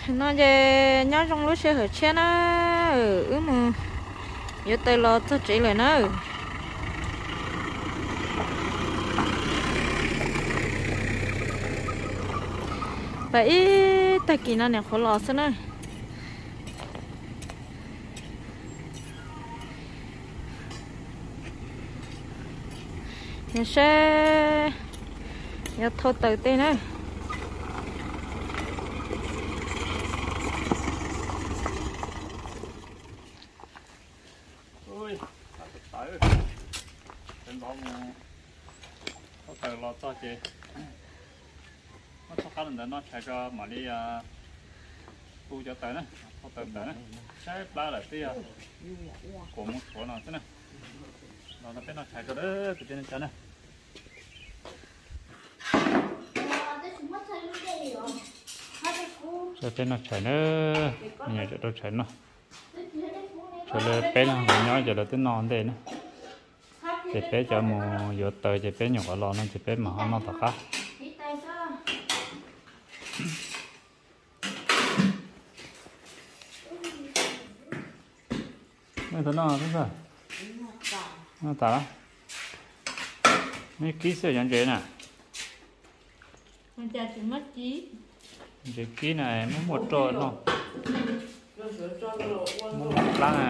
No ces nyob zoo lub sij hawm tshiab na, wb mus yuav taws los txog tsev lawm na. Pas ib tag kis no niam qhuav los xwb na. Yog seb yuav thau taws tej na. Ntxov mus thau taws los txog ces muab txoj qab ntawd noj tshais tso mam li tu cov taws na, thau taws ntawd na. Saib plab lawm twb yog kuam mus tshuav no xwb na. Los no peb noj tshais tso kwv tij neej tsa na. Peb noj tshais na, me nyuam tseem rau tshais noj. Tshuav lawv peb leeg nyob ces lawv twb noj ntej na. Ces peb cov mus yuav taws ces peb nyuam qhuav los no ces peb mam ho noj tom qab. Nej tau noj tub ntxawg? Noj tas lawm. Nej kib xwb cov ntses na. Ntses kib na, muab muaj roj noj, muab muaj plab na.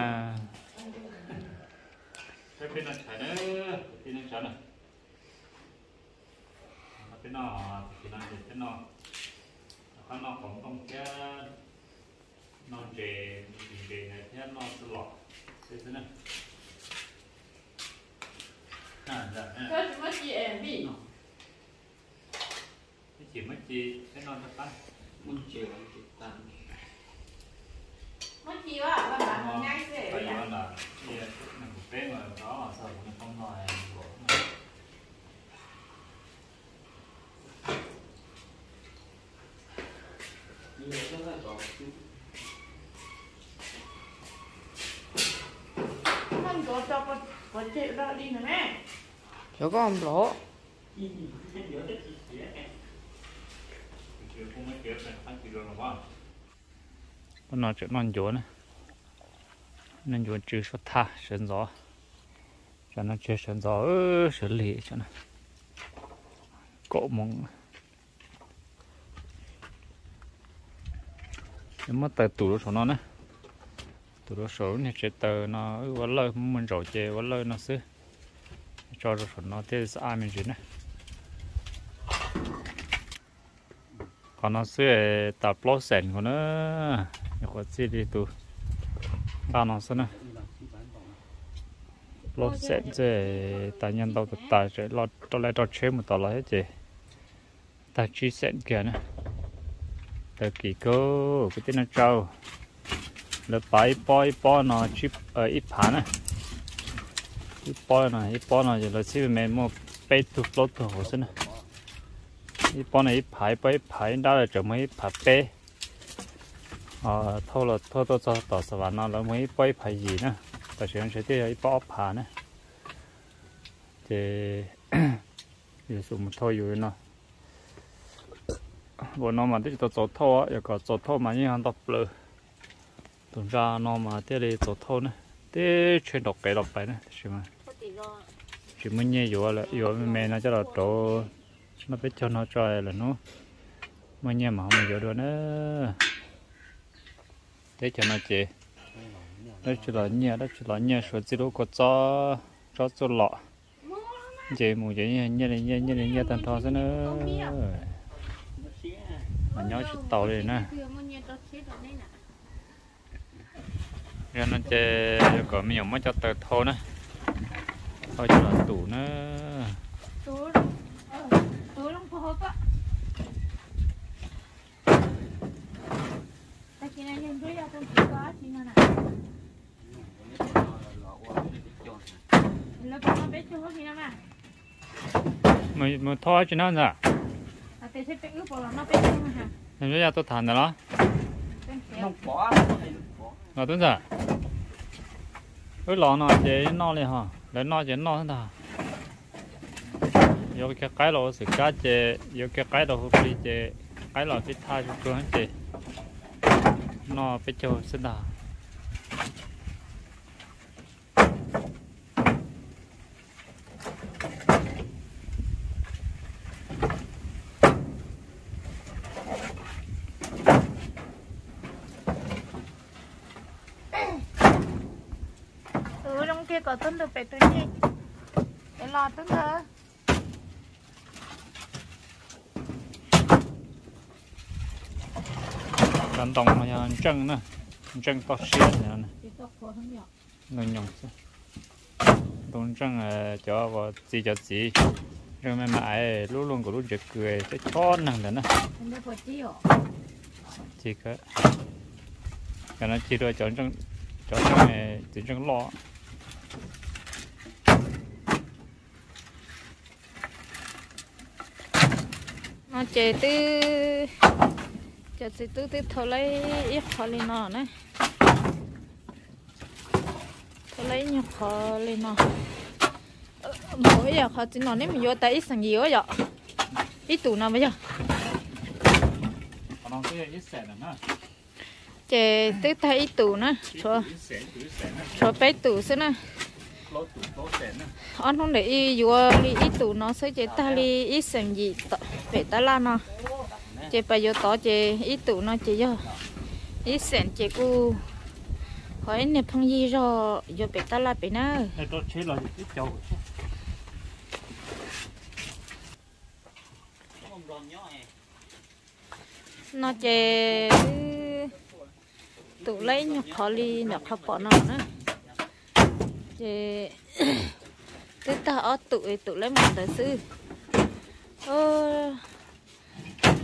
Peb noj tshais na, peb noj tshais na. Peb noj, peb noj, peb noj, rov qab noj qos ntoo thiab noj ntses, ntses ntawd thiab noj txhuv lom xwb xwb na. Tsis muaj ci, peb noj rau qab. Muaj ci, peb mas no. Xyov koj nplov. Hnub no tseem noj ncuav na, noj ncuav tsw suab thaj sawv ntxov. Tsam no tsis sawv ntxov, sawv lig tsam no. Kaum moos. Muab taws tum rau saum no na, tum rau saum lub niag tsev taws no, wb ua lawj muaj ntsaum ces ua lawj no xwb. Tso rau saum no thiaj xab ab me ntsis na. Qhov no xwb tas plaub xees nkaus na, nyuam qhuav txij li tus nqaj no xwb na. Plaub xees xwb tas nyiaj ntau tas tas, rau laj rau tsheb mus tom los thiab ces tag tsib xees kiag na. Taws kim kawg kwv tij neej tsa. Lawv pav ib pob ib pob no ib phav na. Ib pob no, ib pob no ces lawv txhib me me muaj peb tug plaub tug hauv xwb na. Ib pob no ib phav, ib pob ib phav, ib nrab lawv tseem muaj ib phav peb. Thauj los thauj tuaj txog tom Xa Vam no lawv muaj ib pob ib phav yim na. Tam sim no ntshe twb yog ib pob ob phav na. Ces yuav xub mus thauj yus no. Ua no mas twb tsis tau txaus thauj, yog kom txaus thauj mas yeej yog ntau plaws. Tus ntsa no mas thiaj li txaus thauj na. Teb tsheb nraum qev los pais na, tab sis mas tsis muaj nyiaj yuav lawm, yuav me me no coj los rauv noj peb caug no tso lwm hnub muaj nyiaj mas ho mus yuav dua na. Teb chaws no ces dab tsi los nyiaj, dab tsi los nyiaj, suav txij lub kua txob, tsob txuj lom, nce mus ces nyiaj li nyiaj, nyiaj li nyiaj tag nrho xwb na. Mas nyob tsis tau li na. Yog no ces yuav kom me nyuam muab cov taws thau na, thau coj los tum na. Mus thauj dab tsi no ntag? Yog ya tuaj tham ntawd los? Los tub ntxawm, wb los no ces noj li ho, lawv noj ces noj ntag. Yuav kiag qaib los ua xwm kab ces yuav kiag qaib rau hu plig ces qaib los pib thaj tsuag tsuag ces Noj peb caug xwb ntag. Tus zoo kiag kom tub ntug pem tus ncej, es los tub ntug. Cov ntoo no yog ntseej na, ntseej toj siab no. Ntoo nyoos xwb. Ntoo ntseej, cov uas txiv cov txiv, ntseej me me aiv lub luaj nkaus lub ntsev kws cov chob neeg ntawd na. Cov no cig dua cov ntseej, cov ntseej, txiv ntseej loj. No ces twb, cov txiv tub twb thau lawm ib qho li no na. Thau lawm ib nyuag qho li no. Mus ib yam qhov txiv no neb mus yuav tas ib xees yim ua yom. Ib tus no mas yog. Ces twb tag ib tus na, tshuav peb tus xwb na. Ob hnub ntawm ib yuav li ib tus no xwb ces tag li ib xees yim pem tab laj no. Ces pas yuav tod ces ib tus no ces yog ib xees ces kuj ho ib niag phooj ywg zog yuav pem tab laj pem na. No ces tum lawm ib nyuag qhov li ntawm qhov pom no na. Ces twb tag ob tus, tum lawm mus ntawd xwb.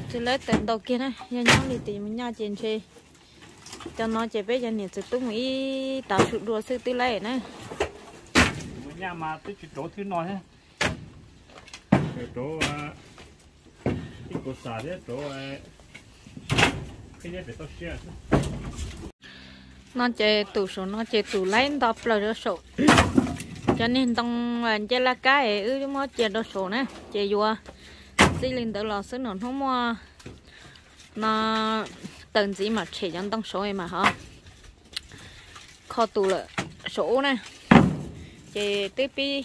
Tsis lawv tawm ntau kiag na, yog nyob li tis mus nyaj ces ntshe cov no ces peb cov niam txiv tub mus ib tav su dua xwb twb lawm na. Mus nyaj mas twb tsis rauv thwb no thiab. No ces tus saum no ces tus laib nto plaws rau saum. Cov niag ntoo ncej laj kab es wb muab cia rau saum na ces yuav txij li ntawd los xwb, no hnub muaj no taws ntxiv mam tshem cov ntoo saud mas ho kho tus lawm saum ub na. Ces twb pib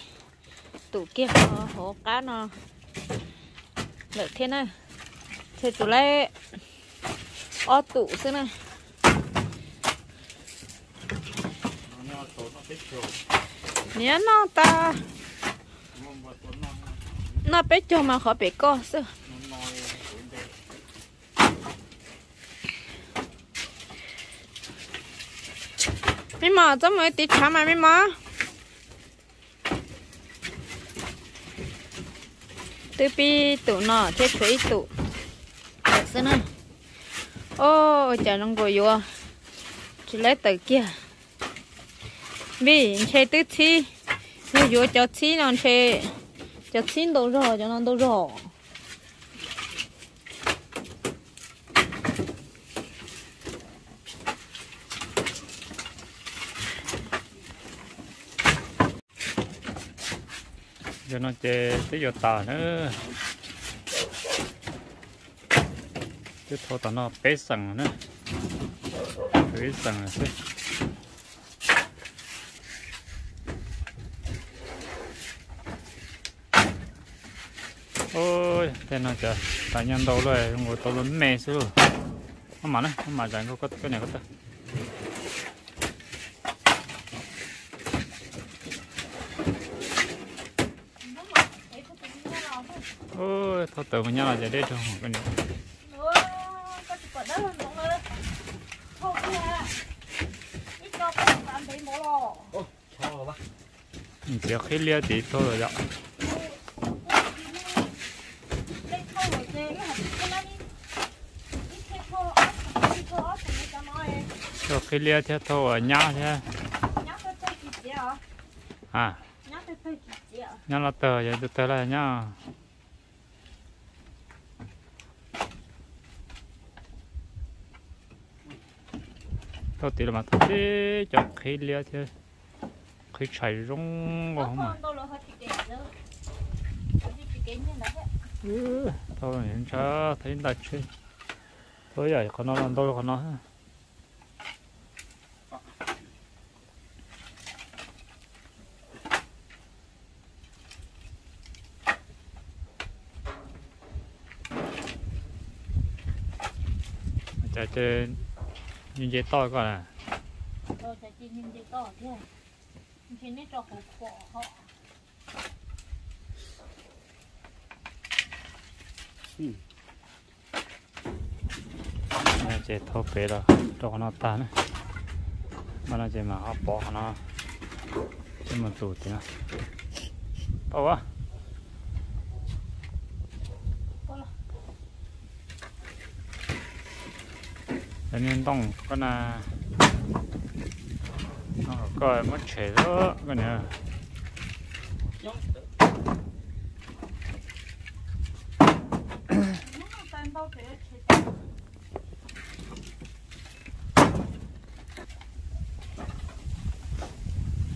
tum kiag hauv qab no lawm thiab na. Ces tus laib ob tus xwb na. Niam noj tas, noj peb caug mas qhov pem koj xwb. Me mos, txhob mus tiv tshav mas me mos. Twb pib tus no thiab tshuav ib tus lawm xwb na. Ua cas zoo nkaus yuav tsis lawv tawm kiag. Vim ntshe twb txhib, yog yuav cov txhib no ntshe cov txhib ntau zog, cov no ntau zog. Yog no ces twb yuav tas na. Twb thau tom no peb xees na, ib xees xwb. Tej no cas tas nyob ntau lawm, zoo nkaus tau lub me xwb lauj. Maj mam na, maj mam zam nkaus koj niam koj tawb. Thauj taws mus nyob no ces deb rau koj niam. Ntiav qhib liab tid thauj los yom. Thauj qhib liab thiab thauj nyab thiab. A, nyab los tawg, yog tawg los nyab. Thauj tid los mas thauj tib cov qhib liab thiab qhib tshais zoo nkauj mas. Thauj ntsha thauj ib nta tsheb. Thauj ib yam qhov no los ntau qhov no. Cas ces nce toj koj na. Ces thauj pem los rau qhov no tag na. Mas no ces mam ho pov qhov no, ces mus tus tim no. Tau a. Niag ntoo koj na, ntoo koj muab tshem koj niam.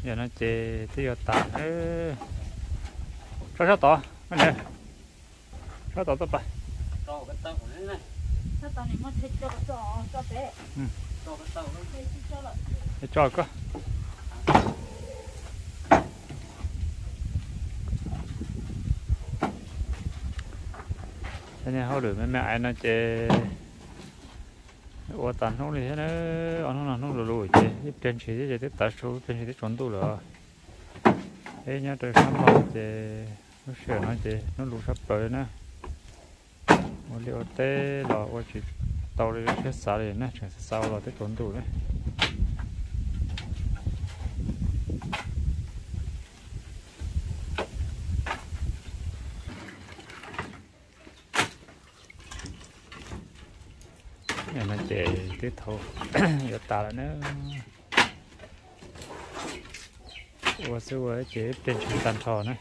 Yog no ces twb yuav tas. Tso sab tod, sab tod tuaj pais. Tso koj. Hauj lwm me me ais no ces ua tas hnub li thiab na. Ob hnub no hnub lus lus ces ib pliag ntshis thiab ces twb tav su, ib pliag ntshis twb tsaus ntuj lawm. Peb nyob rau sab Nplog ces lub sij hawm no ces hnub lus sab plaws li na. Ua liaj ua teb los ua tsis tau li lub siab xav li na, tseem xav xav ua los twb tsaus ntuj na. No ces twb thaum yuav tas lawm na. Ua xwb ua ces ib pliag ntshis tag nrho na.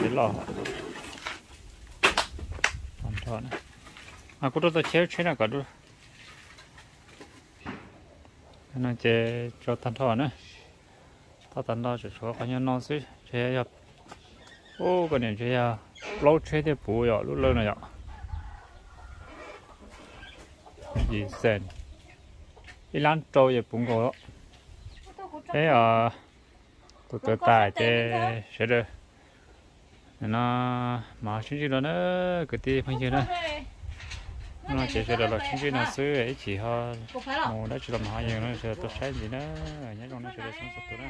Ces loj, tag nrho na. Kuv rau tau cheb tsheb no kom dua. No ces tso tag nrho na. Tau tag nrho tseem tshuav qhov nyuag no xwb, ntshe yog, ub, koj niam, ntshe yog plaub tsheb thiaj puv yom, lub lawj no yom. Yim xees, ib lab rau ces puv nkaus. Peb tus tawv tas ces sawv daws, no mas sib ntsib dua na, kwv tij phooj ywg na. No ces sawv daws los sib ntsib no xwb, ib chim ho mus dab tsi los mas ho yees no sawv daws tau saib ntxiv na. Nyob zoo nej sawv daws txhua tus na.